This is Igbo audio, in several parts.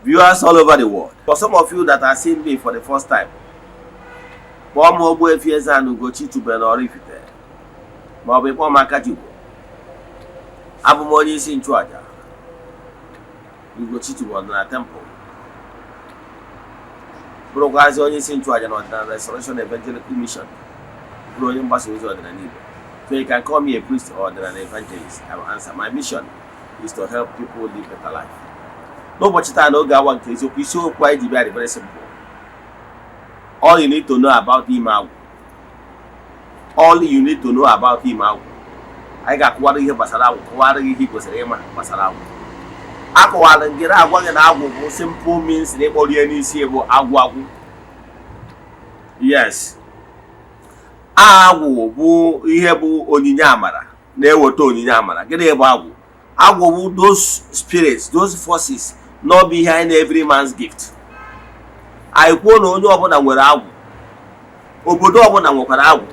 Viewers all over the world, for some of you that are seeing me for the first time, kpọọ m Ogbuefi Eze-Ana Ugochi tubelu na Oraifite, maọbụ ịkpọọ m Akachukwu. Abụ m onye isi nchụaja Ugochi tubelu na temple, bụrụkwazị onye isi nchụaja na Ọdịnala Restoration Evangelical Mission, bụrụ onye mgbasa ozi ọdịnala Igbo. So you can call me a priest or ọdịnala evangelist, I will answer. My mission is to help people live better life. N'ụbọchị taa, n'oge awa nke eziokwu, isiokwu anyị ji bịa dị very simple: all you need to know about ime agwụ. All you need to know about ime agwụ. Anyị ga-akụwara ihe gbasara agwụ, kụwara gị ihe ị kwesịrị ịma gbasara agwụ. Akọwara gị na agwa gị na agwụ bụ simple means na ịkpọrọ n'isi bụ agwụ agwụ. Yes, agwụ bụ ihe bụ onyinye amara na-eweta onyinye amara. Gịnị bụ agwụ? Agwụ bụ those spirits, those forces not behind every man's gift. Anyị kwuo na onye ọbụla nwere agwụ, obodo ọbụla nwekwara agwụ,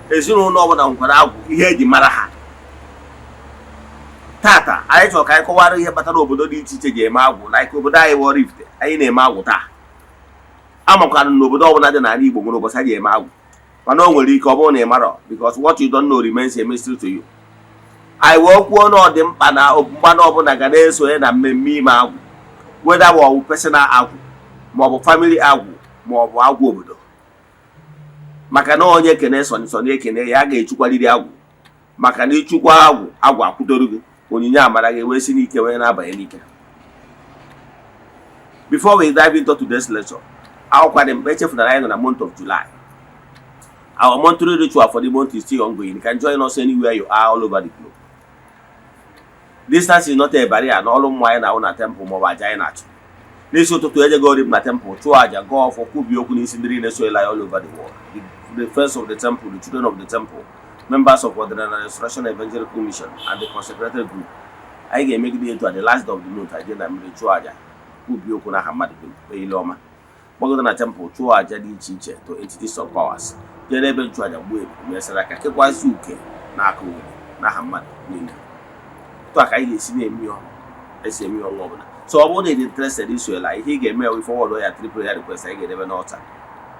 ezinụlọ ọbụla nwekwara agwụ, ihe eji mara ha. Tata anyị chọrọ ka anyị kọwara ihe kpatara obodo dị iche iche ji eme agwụ, like obodo anyị bụ Oraifite. Anyị na-eme agwụ taa. Amakwana na obodo ọbụla dị n'ala Igbo nwere ụbọchị a ji eme agwụ, mana o nwere ike ọ bụrụ na ị marọ, because what you don't know remains a mystery to you. Anyị wee kwuo na ọ dị mkpa na mgbanụ ọbụla ga na-esonye na mmemme ime agwụ, whether ma ọ bụ personal agwụ, ma ọ bụ family agwụ, ma ọ bụ agwụ obodo, maka na onye ekene sọni sọni ekene ya, a ga-echukwariri agwụ, maka na ịchukwa agwụ, agwụ akwụdoro gị, onyinye amara gị wee si n'ike wee na-abanye n'ike. Before we dive into today's lecture, akwụkwa dị mkpa echefuna na anyị nọ na month of July. Our monthly ritual for the month is still ongoing. You can join us anywhere you are all over the globe. Distance is not a barrier n'ọrụ mmụọ anyị na-ahụ na temple maọbụ aja anyị na-achụ. N'isi ụtụtụ, ejegori m na temple, chụọ aja, gọọ ọfọ, kwubie okwu n'isi ndị niile so all over the world, the friends of the temple, the children of the temple, members of Ọdịnala Restoration Evangelical Mission and the consecrated group. Anyị ga-emegide etu a, the last of the month, anyị jee na mmiri, chụọ aja, kwubie okwu n'aha mmadụ dum, kpee ile ọma, gbagodo na temple, chụọ aja dị iche iche to entities of powers, jee n'ebe nchụaja, gbuo ebu, mesara aka, kekwasị uke na aka owere n'aha mmadụ niile. Otu a ka anyị ga-esi na-eme ya, esi eme ya ọnwa ọbụla. So ọ bụrụ na ị dị interested isoela, ihe ị ga-eme ewe forward ya three prayer request anyị ga-edebe n'altar,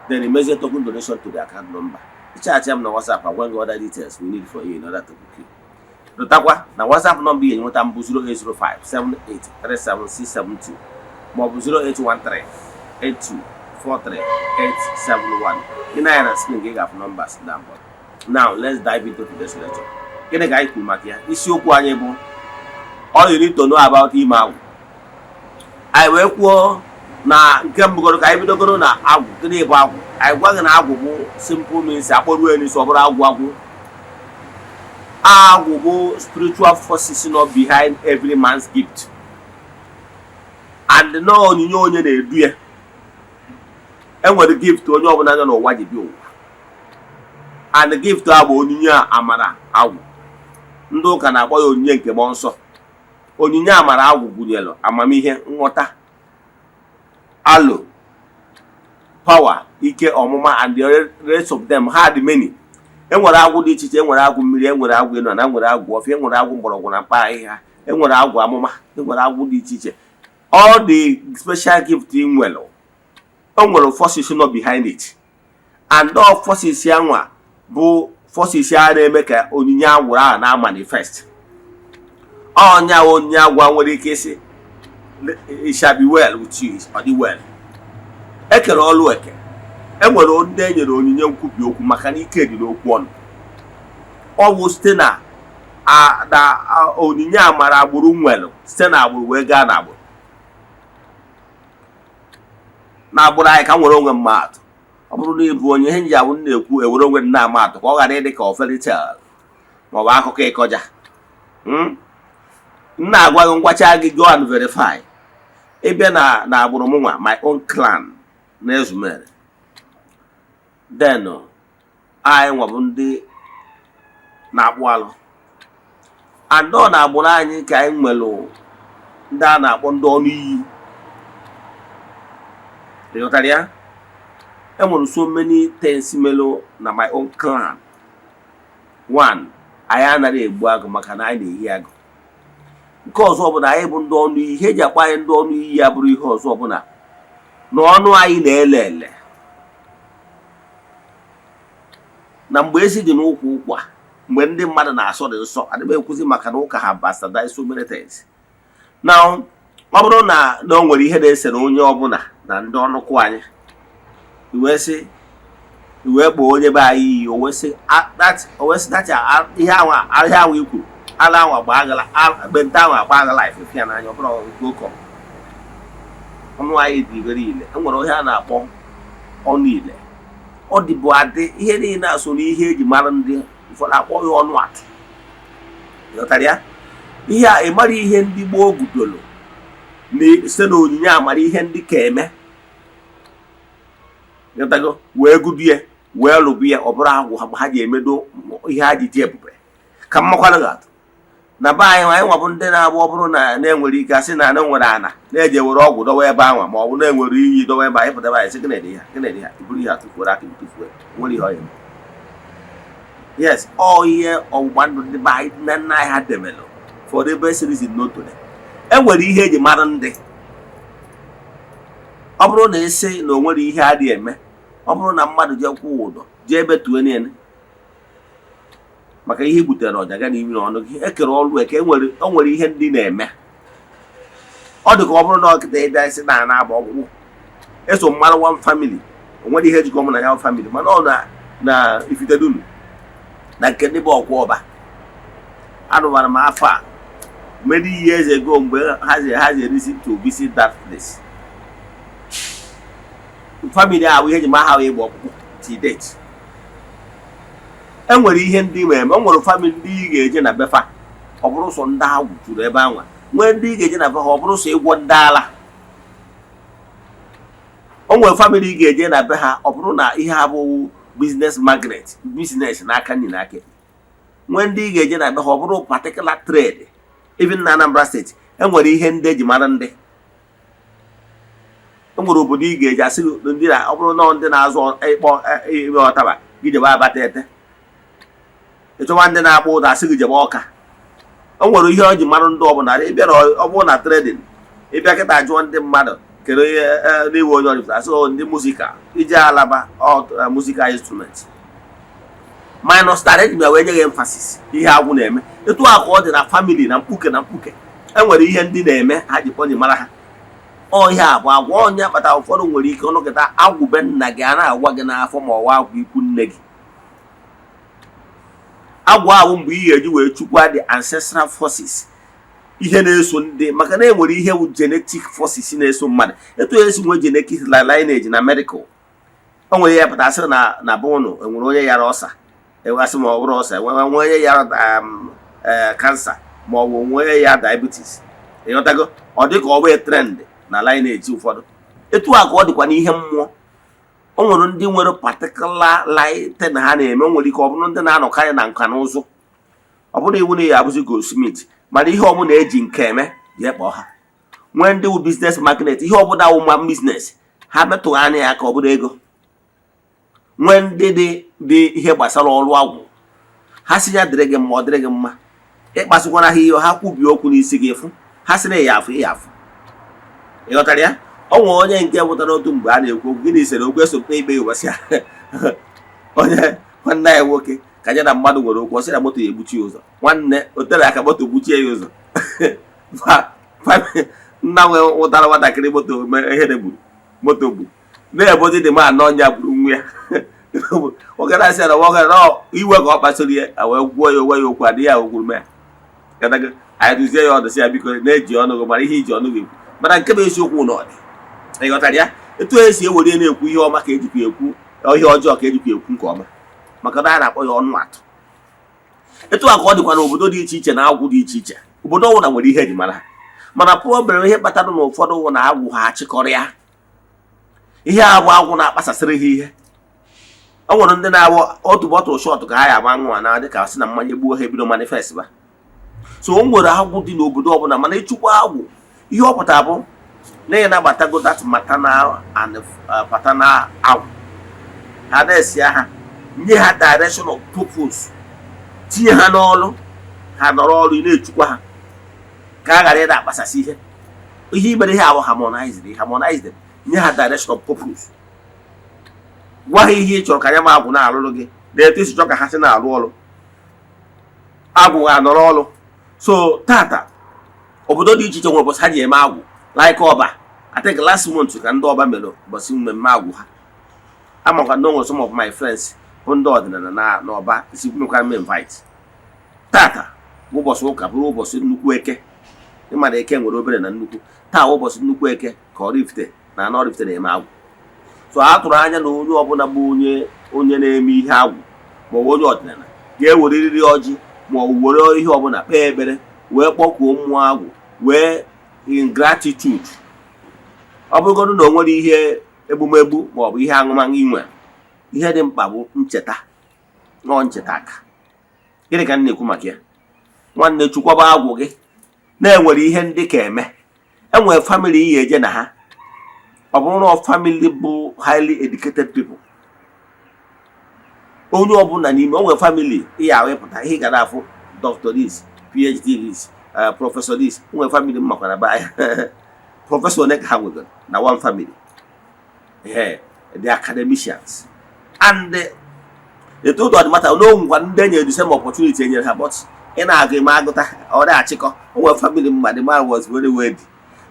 then imezie token donation to the account number. Ịchat m na WhatsApp, agwa gị other details we need for you in order to book you. Lụtakwa na WhatsApp nọmba ị ga-enweta mbụ 08057837672 maọbụ 08138243871. Ị na-anya na screen ka ị ga-afụ numbers ndị abụọ. Now let's dive into today's lecture. Gịnị ka anyị kwuru maka ya? Isiokwu anyị bụ all you need to know about ime agwụ. Anyị wee kwuo na nke mbụgoro, ka anyị bidogoro na agwụ. Gịnị bụ agwụ? Anyị gwa gị na agwụ bụ simple means akpọruo n'isi, ọ bụrụ agwụ agwụ. Agwụ bụ spiritual forces nọ behind every man's gift, and na onyinye onye na-edu ya. Enwere gift onye ọbụla nọ n'ụwa ji bịa ụwa, and gift a bụ onyinye amara agwụ. Ndị ụka na-akpọ ya onyinye nke mmụọ nsọ. Onyinye amara agwụ gụnyere amamihe, nghọta, alo, power, ike, ọmụma and the rest of them. Ha dị many. Enwere agwụ dị iche iche. Enwere agwụ mmiri, enwere agwụ elu na enwere agwụ ọfịa, enwere agwụ mgbọrọgwụ na mkpa ahịhịa, enwere agwụ amụma, enwere agwụ dị iche iche. All the special gift ị nwere, o nwere forces nọ behind it, and all forces ya nwa bụ forces a na-eme ka onyinye agwụrụ ahụ na-manifest. Ọnya onyinye agwa nwere ike isi "It shall be well with you," ọ dị well. Ekere ọlụ eke. Enwere ndị e nyere onyinye nkwubi okwu, maka na ike dị n'okwu ọnụ. Ọ bụ site na onyinye amara agbụrụ nwere, site na agbụrụ wee gaa na agbụrụ na agbụrụ anyị. Ka m nwere onwe mmadụ, ọ bụrụ na ịbụ onye ihe nji awụ na-ekwu, ewere onwe m na-ama atụ ka ọ ghara ịdị ka fairy tale maọbụ akụkọ ịkọja m na-agwa gị. Ngwacha gị, go and verify. Ịbịa na agbụrụ m nwa, my own clan na Ezumere, then anyị nwa bụ ndị na-akpụ alụ, and ọ na agbụrụ anyị ka anyị nwere ndị a na-akpọ ndị ọnụ iyi. Ịghọtara ya? Enwere so many things melụ na my own clan. One, anyị anaghị egbu agụ, maka na anyị na-ehi agụ. Nke ọzọ bụ na anyị bụ ndị ọnụ iyi. Ihe eji akpọ anyị ndị ọnụ iyi ya bụrụ ihe ọzọ bụ na ọnụ anyị na-ele ele na mgbe ezi dị n'ụkwụ ụkwa, mgbe ndị mmadụ na-asọ dị nsọ. Adịm ekwuzi maka na ụka ha bastardize so many things now. Ọ bụrụ na o nwere ihe na-esere onye ọbụla na ndị ọnụkwụ anyị, iwee sị, iwee kpọọ onye be anyị iyi, o wee sị that ihe ahụ i kwuru, ala ahụ agba agala, ekpenta ahụ agba agala ifufe ya n'anya. Ọ bụrụ nke oke ọnụ anyị dị ibere ile, e nwere ihe a na-akpọ ọnụ ile. Ọ dịbụ adị. Ihe niile a so n'ihe eji mara ndị ụfọdụ akpọ ya ọnụ atụ. Ghọtara ya? Ihe a, ị mara ihe ndị gboo gudolo site n'onyinye amara, ihe ndị ka eme, ghọtago, wee gudu ya, wee lụbụ ya. Ọ bụrụ agwụ ha ha ji emedo ihe ha ji dị ebube. Ka mmakwanụ ga-atụ na be anyị, anyị nwabụ ndị na-abụ, ọ bụrụ na na-enwere ike asị na na-enwere ana na-eji ewere ọgwụ dọwa ebe anwa, ma ọ bụ na-enwere iyi dọwa ebe anyị pụtaba, anyị sị, "Gịnị dị ha? Gịnị dị ha?" Iburu ihe atụfuo aka, tụfuo, nwere ihe ọ ya. Yes, ọ ihe ọgbụgba ndụ ndị be anyị, nna nna anyị ha debelụ for the best reason n'otu. E nwere ihe eji mara ndị. Ọ bụrụ na esi na o nwere ihe adịghị eme, ọ bụrụ na mmadụ jee kwụọ ụdọ, jee betue niile maka ihe i butere ọja ga n'imi n'ọnụ gị, ekere ọrụ eke. Enwere, o nwere ihe ndị na-eme. Ọ dị ka ọ bụrụ na ọkịta ịbịa isi na ana agba ọgwụgwụ eso mmadụ one family, o nwere ihe ejikọ mụ na ya family, mana ọ na Ifitedunu na nke ndị bụ ọkwa ọba anụbara m afọ a many years ago, mgbe ha ji reason to visit that place. Family ahụ, ihe eji ma ha ịgba ọkpụkpụ till date. E nwere ihe ndị ma eme. O nwere family ndị ị ga-eje na befa, ọ bụrụ sọ ndị agwụ juru ebe anwa. Nwee ndị ị ga-eje na be ha, ọ bụrụ sọ ịgwọ ndị ala. O nwere family ị ga-eje na be ha, ọ bụrụ na ihe ha bụ business magnate, business n'aka nri na aka ekpe. Nwee ndị ị ga-eje na be ha, ọ bụrụ particular trade. Even na Anambra Steeti, e nwere ihe ndị eji mara ndị. E nwere obodo ị ga-eji asị ndị na ọ bụrụ na ndị na-azụ ịkpọ ime ọtaba gị, jebe Abata ete. Ịchọwa ndị na-akpọ ụda, asị gị jebe Ọka. O nwere ihe ọ ji mara ndị ọbụla. Ịbịa na ọ bụrụ na trading, ịbịa kịta jụọ ndị mmadụ kedu ihe n'iwe onye ọrịpụta, asị ndị musical ije Alaba, musical instrument. Minus that eji m ya wee nye gị emphasis ihe agwụ na-eme. Etu a ka ọ dị na family, na mkpuke na mkpuke. E nwere ihe ndị na-eme ha ji kpọnye mara ha. Ọ ihe a bụ agwa onye akpata. Ụfọdụ nwere ike ọnụkịta agwụ be nna gị a na-agwa gị n'afọ, ma ọwa agwụ ikwu nne gị. Agwụ ahụ, mgbe ị ga-eji wee chukwa the ancestral forces, ihe na-eso ndị, maka na enwere ihe wụ genetic forces na-eso mmadụ. Etu esi nwee genetic lineage na medical, o nwere ihe pụta asịrị na be ụnụ enwere onye yara ọsa, enwegasị, ma ọ bụrụ ọsa, enwe onye yara cancer, ma ọ bụ nwee ya diabetes. Ịghọtago? Ọ dị ka ọ bụ trend na lineage ụfọdụ. Etu a ka ọ dịkwa n'ihe mmụọ. O nwere ndị nwere particular lighting ha na-eme. O nwere ike ọ bụrụ ndị na-anọkarị na nka na ụzụ. Ọ bụrụ iwu na ya abụzi goldsmith, mana ihe ọbụla eji nke eme, jee kpọọ ha. Nwee ndị wụ business magnate, ihe ọbụla wụ ma business, ha metụghị anya ya ka ọ bụrụ ego. Nwee ndị dị ihe gbasara ọrụ agwụ, ha si ya dịrị gị mma, ọ dịrị gị mma. Ịkpasịkwara ha ihe, ha kwubie okwu n'isi gị, fụ ha sị na ya afụ, ya afụ. Ị ghọtara ya? Ọ nwere onye nke pụtara otu mgbe a na-ekwu okwu, gịnị sere okwu, eso kpe ikpe ụbọchị a. Onye nwanne ya nwoke ka ya na mmadụ nwere okwu, ọ sị na moto ya egbuchi ya ụzọ. Nwanne o tere aka, moto gbuchie ya ụzọ. Nna nwe nwụtara nwatakịrị moto ihere gburu, moto gburu, na-ebozi dị ma anọ ọnya gburu nwa ya. Nwoke na-asị ya na nwoke na iwe ka ọ kpasoro ya, wee gwuo ya onwe ya okwu adịghị ya okwuru mee. Anyị duzie ya ọdụ, sị ya biko, na-eji ọnụ gị mara ihe iji ọnụ gị ekwu, mana nke bụ eziokwu na ọ dị. Ị ghọtara ya? Etu esi ewere na-ekwu ihe ọma ka ejikwa ekwu ihe ọjọọ, ka ejikwa ekwu nke ọma, maka na a na-akpọ ya ọnụ atụ. Etu a ka ọ dịkwa n'obodo dị iche iche na agwụ dị iche iche. Obodo ọbụla nwere ihe eji mara ha, mana problem ihe kpatara na ụfọdụ wụ na agwụ ha achịkọrọ ya. Ihe a bụ agwụ na-akpasasịrị ha ihe. O nwere ndị na-awụ otu bottle shot ka ha ya agba nwa na dị ka sị na mmanya gbuo ha, ebido manifest ba. So o nwere agwụ dị n'obodo ọbụla, mana ịchụkwa agwụ, ihe ọ pụtara bụ na ị nabatago that maternal and paternal agwụ. Ha na-esi ha nye ha direction of purpose, tinye ha n'ọrụ, ha nọrọ ọrụ. Ị na-echukwa ha. Ka a ghara ịda akpasasị ihe ihe imere ihe ahụ. Harmonize them, nye ha direction of purpose, gwa ha ihe ị chọrọ ka anya ma agwụ na-arụrụ gị na etu isi chọọ ka ha si na-arụ ọrụ. Agwụ ga-anọrọ ọrụ. So tata, obodo dị iche iche nwere ụbọchị ha ji eme agwụ, like Ọba. I think last month ka ndị Ọba mere ụbọchị mmemme agwụ ha. Amakwa na o nwere some of my friends bụ ndị ọdịnala na n'Ọba si mekwara m invite. Tata bụ ụbọchị ụka, bụrụ ụbọchị nnukwu Eke. Ịma na Eke nwere obere na nnukwu. Taa bụ ụbọchị nnukwu Eke ka Oraifite na anọ Oraifite na-eme agwụ. So a tụrụ anya na onye ọbụla bụ onye na-eme ihe agwụ ma ọ bụ onye ọdịnala ga-ewerịrị ọjị ma ọ bụ were ihe ọbụla kpee ekpere wee kpọkuo mmụọ agwụ wee in gratitude. Ọ bụrụgodu na o nwere ihe egbumegbu ma ọ bụ ihe aṅụmaṅụ inwe, ihe dị mkpa bụ ncheta nọọ ncheta aka. Gịnị ka m na-ekwu maka ya? Nwanne, chukwaba agwụ gị na-enwere ihe ndị ka eme. Enwere family iyi eje na ha, ọ bụrụ na family bụ highly educated people, onye ọbụla n'ime o nwere family ihe ahụ ịpụta ihe ị ga na-afụ doctor this, PhD this, professor this. O nwere family m makwara be anyị, professor one ka ha nwegoro na one family. The academicians and the truth of the matter na o nwekwa ndị enyere the same opportunity enyere ha, but ị na-agụ ime agụta ọ na-achịkọ. O nwere family mma, the man was very wealthy.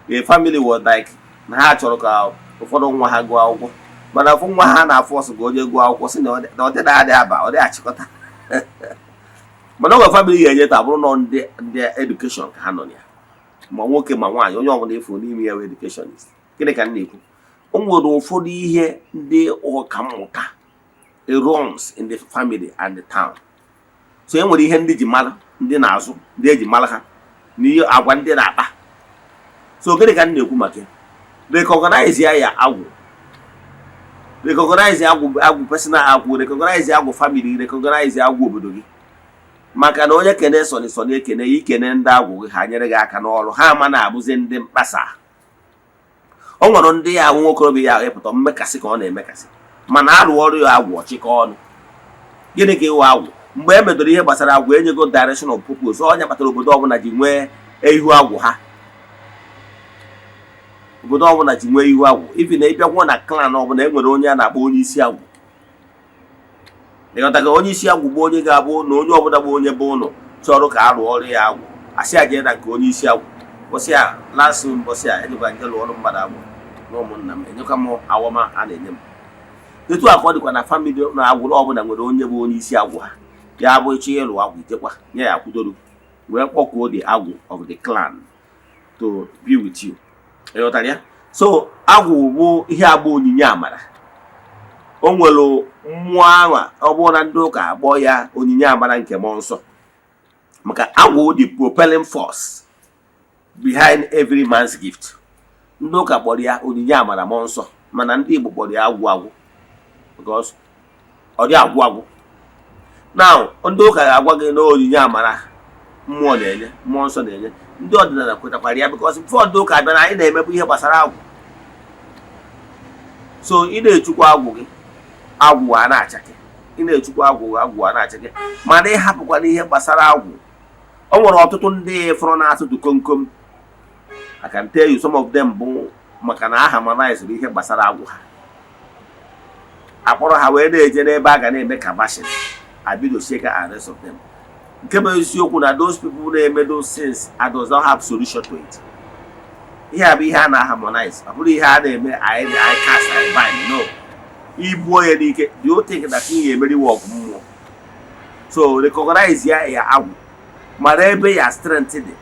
The family was like na ha chọrọ ka ụfọdụ nwa ha gụọ akwụkwọ, mana ụfụ nwa ha na-afụ ọsọ ka onye gụọ akwụkwọ si na ọ dị na-adị aba ọ dị achịkọta. Mana o nwere family ga-enye taa bụrụ nọ ndị education ka ha nọ na ya, ma nwoke ma nwaanyị, onye ọbụla efu n'ime ya bụ educationist. Gịnị ka m na-ekwu? O nwere ụfọdụ ihe ndị ọkammụta runs in the family and the town. So e nwere ihe ndị ji mara ndị na-azụ, ndị eji mara ha na ihe agwa ndị na-akpa. So gịnị ka m na-ekwu maka ya? Recognize ya agwụ, recognize agwụ, agwụ personal agwụ, recognize agwụ family, recognize agwụ obodo gị, maka na onye kene sọni sọni ekene ya. Ikene ndị agwụ gị, ha nyere gị aka n'ọrụ ha ama na-abụzi ndị mkpasa. O nwere ndị ya ahụ nwokorobịa ya ịpụta mmekasị ka ọ na-emekasị, mana arụ ọrụ ya agwụ ọchịkọ ọnụ. Gịnị ka ịwụ agwụ? Mgbe e medoro ihe gbasara agwụ, enyego direction of purpose. Onye kpatara obodo ọbụla ji nwee ihu agwụ ha, obodo ọbụla ji nwee ihu agwụ. Ibi na ịbịagwuo na clan ọbụla, e nwere onye a na-akpọ onye isi agwụ. Ịghọtago? Onye isi agwụ bụ onye ga-abụ na onye ọbụla bụ onye bụ ụlọ chọrọ ka a rụọ ọrụ ya agwụ, asị a jee na nke onye isi agwụ. Mbọsị a, lasị mbọsị a, ejekwa nje lụọ ọrụ mmadụ agwụ na ụmụnna m, enyekwa m awọma a na-enye m. Etu a ka ọ dịkwa na family na agwụrụ ọbụla nwere onye bụ onye isi agwụ ha. Ya bụ ịchọ ịlụ agwụ, ijekwa nye ya akwụdoro wee kpọkuo the agwụ of the clan to be with you. Ịghọtara ya? So agwụ bụ ihe agba onyinye amara. O nwere mmụọ ahụ, ọ bụrụ na ndị ụka akpọ ya onyinye amara nke mmụọ nsọ, maka agwụ the propelling force behind every man's gift. Ndị ụka kpọrọ ya onyinye amara mmụọ nsọ, mana ndị Igbo kpọrọ ya agwụ agwụ because ọ dị agwụ agwụ. Now, ndị ụka ga-agwa gị na onyinye amara mmụọ na-enye, mmụọ nsọ na-enye. Ndị ọdịnala kwetakwara ya because before ndị ụka abịa na anyị na-emebu ihe gbasara agwụ. So ị na-echukwa agwụ gị, agwụ a na-achake. Ị na-echukwa agwụ gị, agwụ a na-achake. Mana ịhapụkwana ihe gbasara agwụ. O nwere ọtụtụ ndị fọrọ na-atụtụ komkom. I can tell you some of them bụ maka na aha harmonize ihe gbasara agwụ ha, akpọrọ ha wee na-eje n'ebe a ga na-eme kabashin abidosie ka and rest of them. Nke bụ eziokwu na those people na-eme those things and does not have solution to it. Ihe a bụ ihe a na-harmonize, ọ bụrụ ihe a na-eme anyị cast, anyị bind. No ibuo ya n'ike. Do you think that ị ga-emeriwe ọgụ mmụọ? So recognize ya ya agwụ, mara ebe ya strength dị.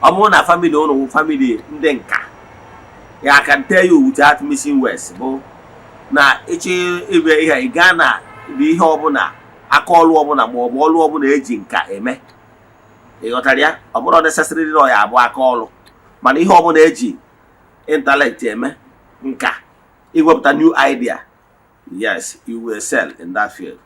Ọ bụrụ na family ụnụ wụ family ndị nka ya, I can tell you without missing words bụ na ịchọ ime ihe, ị gaa na ihe ọbụla, aka ọlụ ọbụla ma ọ bụ ọlụ ọbụla eji nka eme. Ị ghọtara ya? Ọ bụrụ necessarily na ọ ya abụ aka ọlụ, mana ihe ọbụla eji intellect eme, nka, iwepụta new idea, yes, you will sell in that field.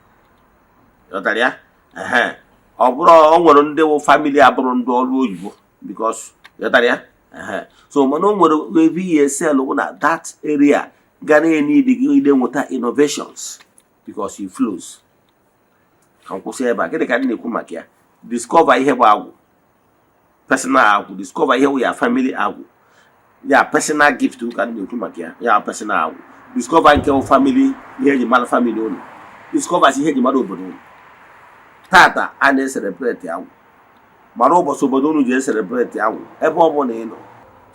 Ghọtara ya? Ehe, ọ bụrụ o nwere ndị wụ family abụrụ ndị ọrụ oyibo because, ghọtara ya? Ehe, so mana o nwere ebe ihe sell bụ na that area ga na-enye gị ide nweta innovations because it flows. Ka m kwụsị ebe a. Gịnị ka m na-ekwu maka ya? Discover ihe bụ agwụ. Personal agwụ, discover ihe wụ ya family agwụ, ya personal gift ka m na-ekwu maka ya, ya personal agwụ. Discover nke wụ family, ihe eji mara family unu. Discover ihe eji mara obodo unu. Tata a na-ecelebrate agwụ, mara ụbọchị obodo unu ji ecelebrate agwụ. Ebe ọ bụla ị nọ,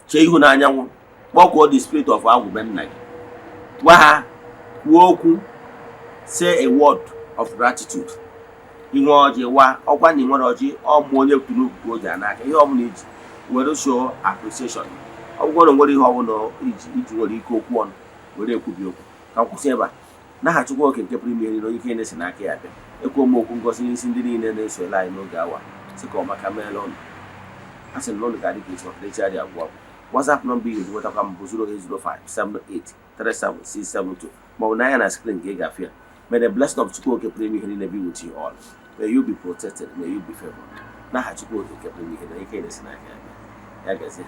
chee ihu n'anyanwụ, kpọkuo the spirit of agwụ be nna gị, gwa ha, kwuo okwu, say a word of gratitude. Inwe ọjị, wa ọkwa na ị nwere ọjị, ọmụ onye turu ka o ji n'aka, ihe ọbụla iji were show appreciation. Ọ bụrụ na nwere ihe ọbụla iji nwere ike okwu ọnụ were ekwubi okwu. Ka m kwụsị ebe a. N'aha Chukwu Oke nke pụrụ ime ihe niile, onye ike na-esi n'aka ya bịa, ekwuo m okwu ngosi n'isi ndị niile na-esonyere anyị n'oge awa, sị ka ọmaka meela ụnụ. A sị na ụnụ ga-adị ka echi, maka na echi adịghị agwụ agwụ. WhatsApp nọmba ihe nwetakwa m bụ 08057837672, maọbụ n'anya na screen ka ị ga-afịa. May the blessing of Chukwu Oke pụrụ ime ihe niile be with you all. May you be protected, may you be favored. N'aha Chukwu Oke nke pụrụ ime ihe niile, ike na-esi n'aka ya bịa. Ya gazie,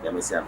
ya mesịa.